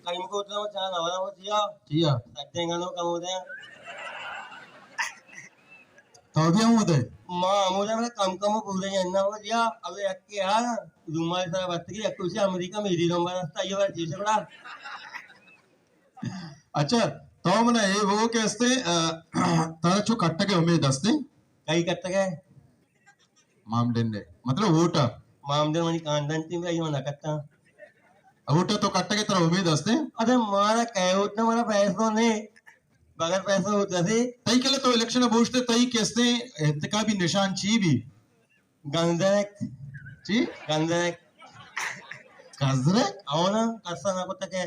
کم کو تو چا نہ ورا ہو جیا۔ جیا۔ سجے گنو کم ہو دے۔ تو بھی ہم ہوتے؟ ما ہم ہوتے، میں کم کم ہو پورے جنہ ہو جیا۔ اب یک کے حال، رومال سارا بات کی، یک کچھ امریکہ میں ہیری لمبا رستہ، یہ بار چیز بڑا۔ اچھا، تو منا اے بگو کہ استے، آ، ترا چو کٹگ ءِ امید استے؟ کئی کٹگ ءِ؟ مامڈن ءِ۔ مطلب ووٹ ءِ؟ مامڈن منی خاندان تھی، بھائی، من نہ کٹاں۔ ووٹ ءِ تو کٹگ ءِ ترا امید استے؟ ارے مارا کئے ووٹ نہ، مارا پیسہ نہیں۔ بغیر پیسہ ووٹ استے؟ تئی کلے تو الیکشن ءَ بوشتے، تئی کہ استے انتخابی نشان چی بی؟ گنزرک۔ چی؟ گنزرک۔ گزرک؟ او نا، کسا نہ کتگ ءِ۔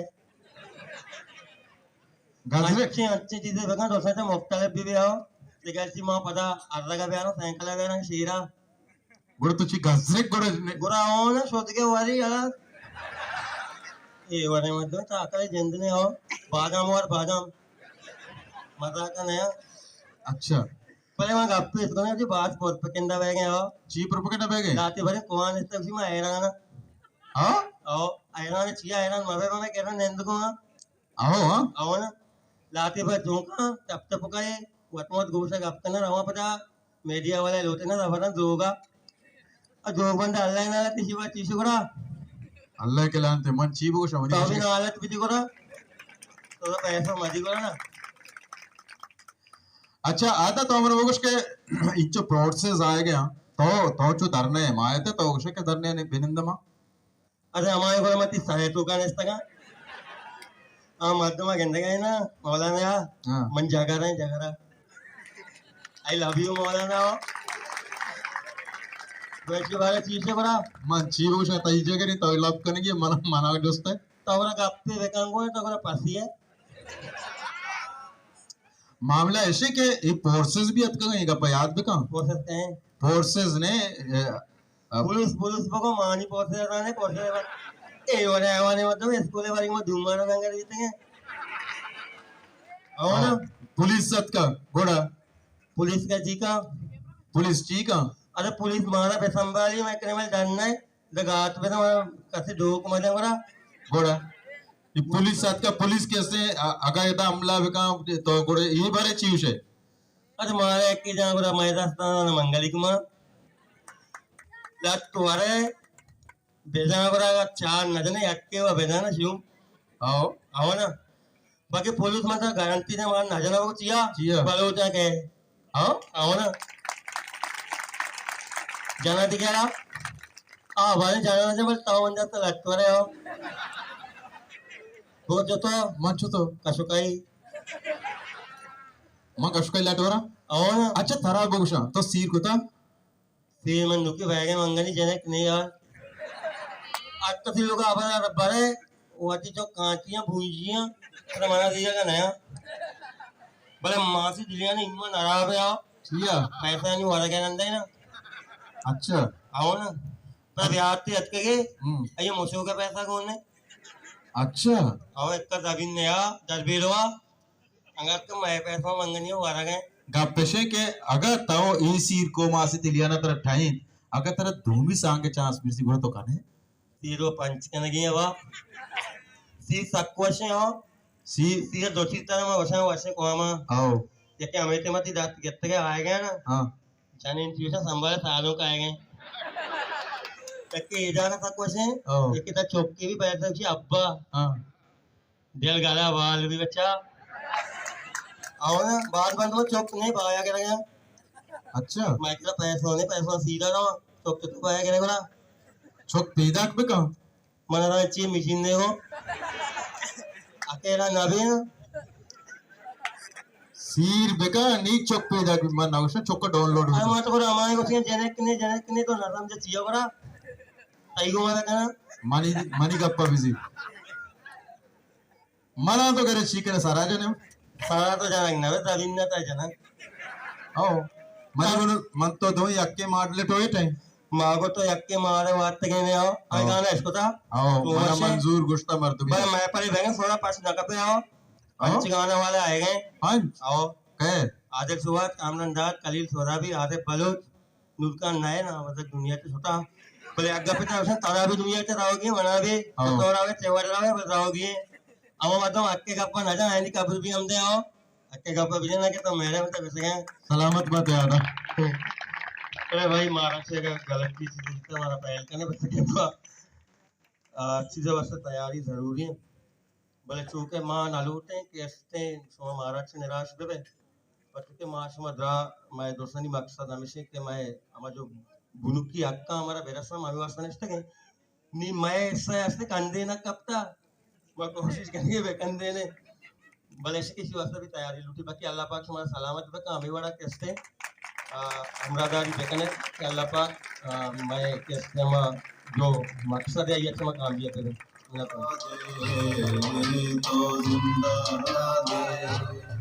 گزرک؟ اچھے، اچھے چیزے بکن، دوسرے سے مختلف بھی، بھی آؤ۔ دیکھ ایسی ماں پتا، ہر جگہ بیارو، سائیکل بیارو، شیرا۔ گڑا تو چی گزرک گڑا نے؟ گڑا او نا، شوت کے واری، یار۔ اے وارے مت دو، تا کلے جند نے ہو۔ بادام اور بادام۔ مزاق نہ۔ اچھا۔ بلے من گپ پیش کناں، جی باز پروپیگنڈا بہ گئے ہو۔ چی پروپیگنڈا بہ گئے؟ لاتے بھرے کوان است، اسی میں حیران ہاں۔ ہاں؟ او، حیران چیا حیران، مبے میں کہہ رہا نند کو ہاں۔ او ہاں؟ او نا۔ لاتے بھر جھونکا، ٹپ ٹپ کرے، وت مت گوشا گپ کنا، رواں پدا میڈیا والے لوٹے نا، رواں دروگا۔ ءُ دروگ بند اللہ نالت، اسی بات چیز گڑا۔ اللہ کے لعنت، من چی بگوشاں، منی تو بھی گوشے۔ نالت بھی دی گڑا۔ تو پیسہ مدی گڑا نا۔ اچھا، آتا تو من بگوش کہ انچو پروسیس آئے گیا۔ تو، تو چو دھرنے حمایت ءِ، تو گوشے کہ دھرنے نے بنند ما۔ اچھا، ہمارے گڑا متی سائے تو کا نستگا۔ آ مردم گندگا ہے نا، مولانا۔ ہاں۔ من جاگا رہے، جاگا رہا۔ I love you مولانا۔ بیٹھ کے بارے چیز سے بڑا۔ من چی بگوشاں، تئی جگہ نہیں، تو لب کنگی، من، منا دوست ہے۔ تو بڑا گپ پہ بکن گو، تو بڑا پسی ہے۔ معاملہ ایشے کہ یہ فورسز بھی اتکا، یہ گپا یاد بکن۔ فورسز کہیں؟ فورسز نے، اے، اب پولیس، پولیس بگو، مانی پولیس رانے، پولیس رانے۔ اے وڑے، اے وڑے، مطلب، اسکول باری میں دھومارا ننگر دیتے ہیں۔ او نا؟ ہاں، پولیس اتکا، گوڑا۔ پولیس کا چی کا؟ پولیس چی کا؟ ارے، پولیس مارا پہ سنبھالی، میں کرے میں ڈرنا ہے۔ دگات پہ تو کسی ڈوک مجھے گوڑا۔ گوڑا۔ یہ پولیس اتکا، پولیس کیسے، ا-، اگا ادا حملہ بکا، تو گوڑے، یہ بارے چیوش ہے؟ اچھا، مارا ایک جان گڑا مئے دستان منگلی کما۔ لت تو ارے، بجان گڑا چار نہ جنے، یکے و بجان شو۔ آؤ۔ آؤ نا۔ باقی پولیس من تو گارنٹی دے، مار نہ جنا وہ چیا؟ چیا؟ بلوچا کے۔ ہاں؟ آؤ نا۔ جنا دی کیا؟ آ، بھائی جنا نہ جنا، بس تاؤ بندہ تو لت تو ارے ہو۔ وہ جو تو۔ من چو تو۔ کشوکائی۔ من کشوکائی لٹ ورا؟ او نا۔ اچھا، ترا بگوشاں، تو سیر کتا؟ سیر من نوکی بیگے منگنی جنک نے یار۔ ات کسی لوگ آبا بڑے، واتی جو کانچیاں بھونجیاں، ترا منا دیگا کا نیا۔ بلے ماسی دلیاں نے ایمان خراب ہے آ۔ چیا؟ پیسہ نہیں وارا کیا نندے نا۔ اچھا۔ آؤ نا۔ پر بیار تے اتکے گے، ہم۔ اے موسو کا پیسہ کون ہے؟ اچھا۔ آؤ، ایک کا زمین نیا، در بیلوا۔ اگر تو مئے پیسہ منگنی ہو، ورگ ہے۔ گپ اش کہ اگر تو اے سیر کو ماسی تلیانا ترا ٹھائیں، اگر ترا دومی سانگ چانس مرسی گڑا تو کنے؟ سیر و پنچ کنگی ہے وا۔ سیر سک وشیں ہو۔ سیر۔ سیر دو چیز ترا ما وشاں وشیں قوما۔ آؤ۔ یکی ہمیں تے متی دست گتگے آئے گئے نا۔ ہاں۔ جنین چیزا سنبھال سالوں کا آئے گئے۔ یکی اجازت سک وشیں۔ آؤ۔ یکی تا چوکی بھی پیسہ اسی ابا۔ ہاں۔ دل گلا بال بھی بچا۔ آؤ نا، بال بند وہ چوک نہیں پایا کرے گا۔ اچھا۔ میں کہا پیسوں نہیں، پیسوں سیدھا نہ، چوک تو پایا کرے گا۔ چوک پیدا بکا۔ من را چی مشین دے گو۔ اکیلا نہ بھی نا۔ سیر بکا، نی چوک پیدا بھی، من نوشا چوک ڈاؤن لوڈ بھی۔ اے ما تو ہمارے کو جنک نے، جنک نے تو نہ سمجھے چیا بڑا۔ آئی گو مانا کنا۔ منی، منی گپا بزی۔ منا تو گرے چی کرے سارا جنم۔ سارا تو جنگ نہ، زمین نہ تا جنگ۔ او، منی گو من تو دو یکے ماڈل ٹوئٹ ہیں۔ ما گو تو یکے ماڈل وات گئے نے آؤ۔ آئی او۔ گانا اس کو تا۔ او، تو منا وشے۔ منظور گشتا مردمی۔ بھائی میں پری بہن سونا پاس نہ کپے آؤ۔ او۔ پنچ گانا والا آئے گئے۔ پنچ؟ او۔ کئے؟ عادل سوات، کامران داد، خلیل سورابی، عاطف بلوچ، نورکان نائے نا، مطلب دنیا تے شتا۔ بلے اگا پتا اسے ترا بھی دنیا تے راوگی، منا بھی، او۔ تو راوے، تیوار راوے، بس راوگی۔ او مردم حق گپا نہ جان، اینی قبر بھی ہم دے آؤ، حق گپا بھی جانا کہ تو میرے مت بسگے۔ سلامت بات یار۔ ارے بھائی، مارا سے اگر غلطی چیز تو ہمارا پہل کرنے بس کہ تو آ، چیز واسطے تیاری ضروری ہے۔ بلے چونکہ ما نہ لوٹیں کہ استیں شما مارا چہ نراش بہ بئے، پرچہ کہ ما شما درا مئے درستانی مقصد ہمیش انت کہ مئے ہما جو بنکی حقاں ہمارا برساں، ما ہمے واسطہ نشتگ ایں۔ نی مئے حصہ است کندے نہ کپتا، ما کوشش کریں بہ کندے نے۔ بلے اش کہ اسی واسطہ بھی تیاری لوٹی۔ باقی اللہ پاک شما سلامت بکن، ہمے وڑا کہ استیں، آ، ہمراہداری بکنے کہ اللہ پاک، آ، مئے کہ استیں ہما جو مقصد ہے، یہ شما کامیاب کرے۔ اللہ پاک۔ تو زندہ باد۔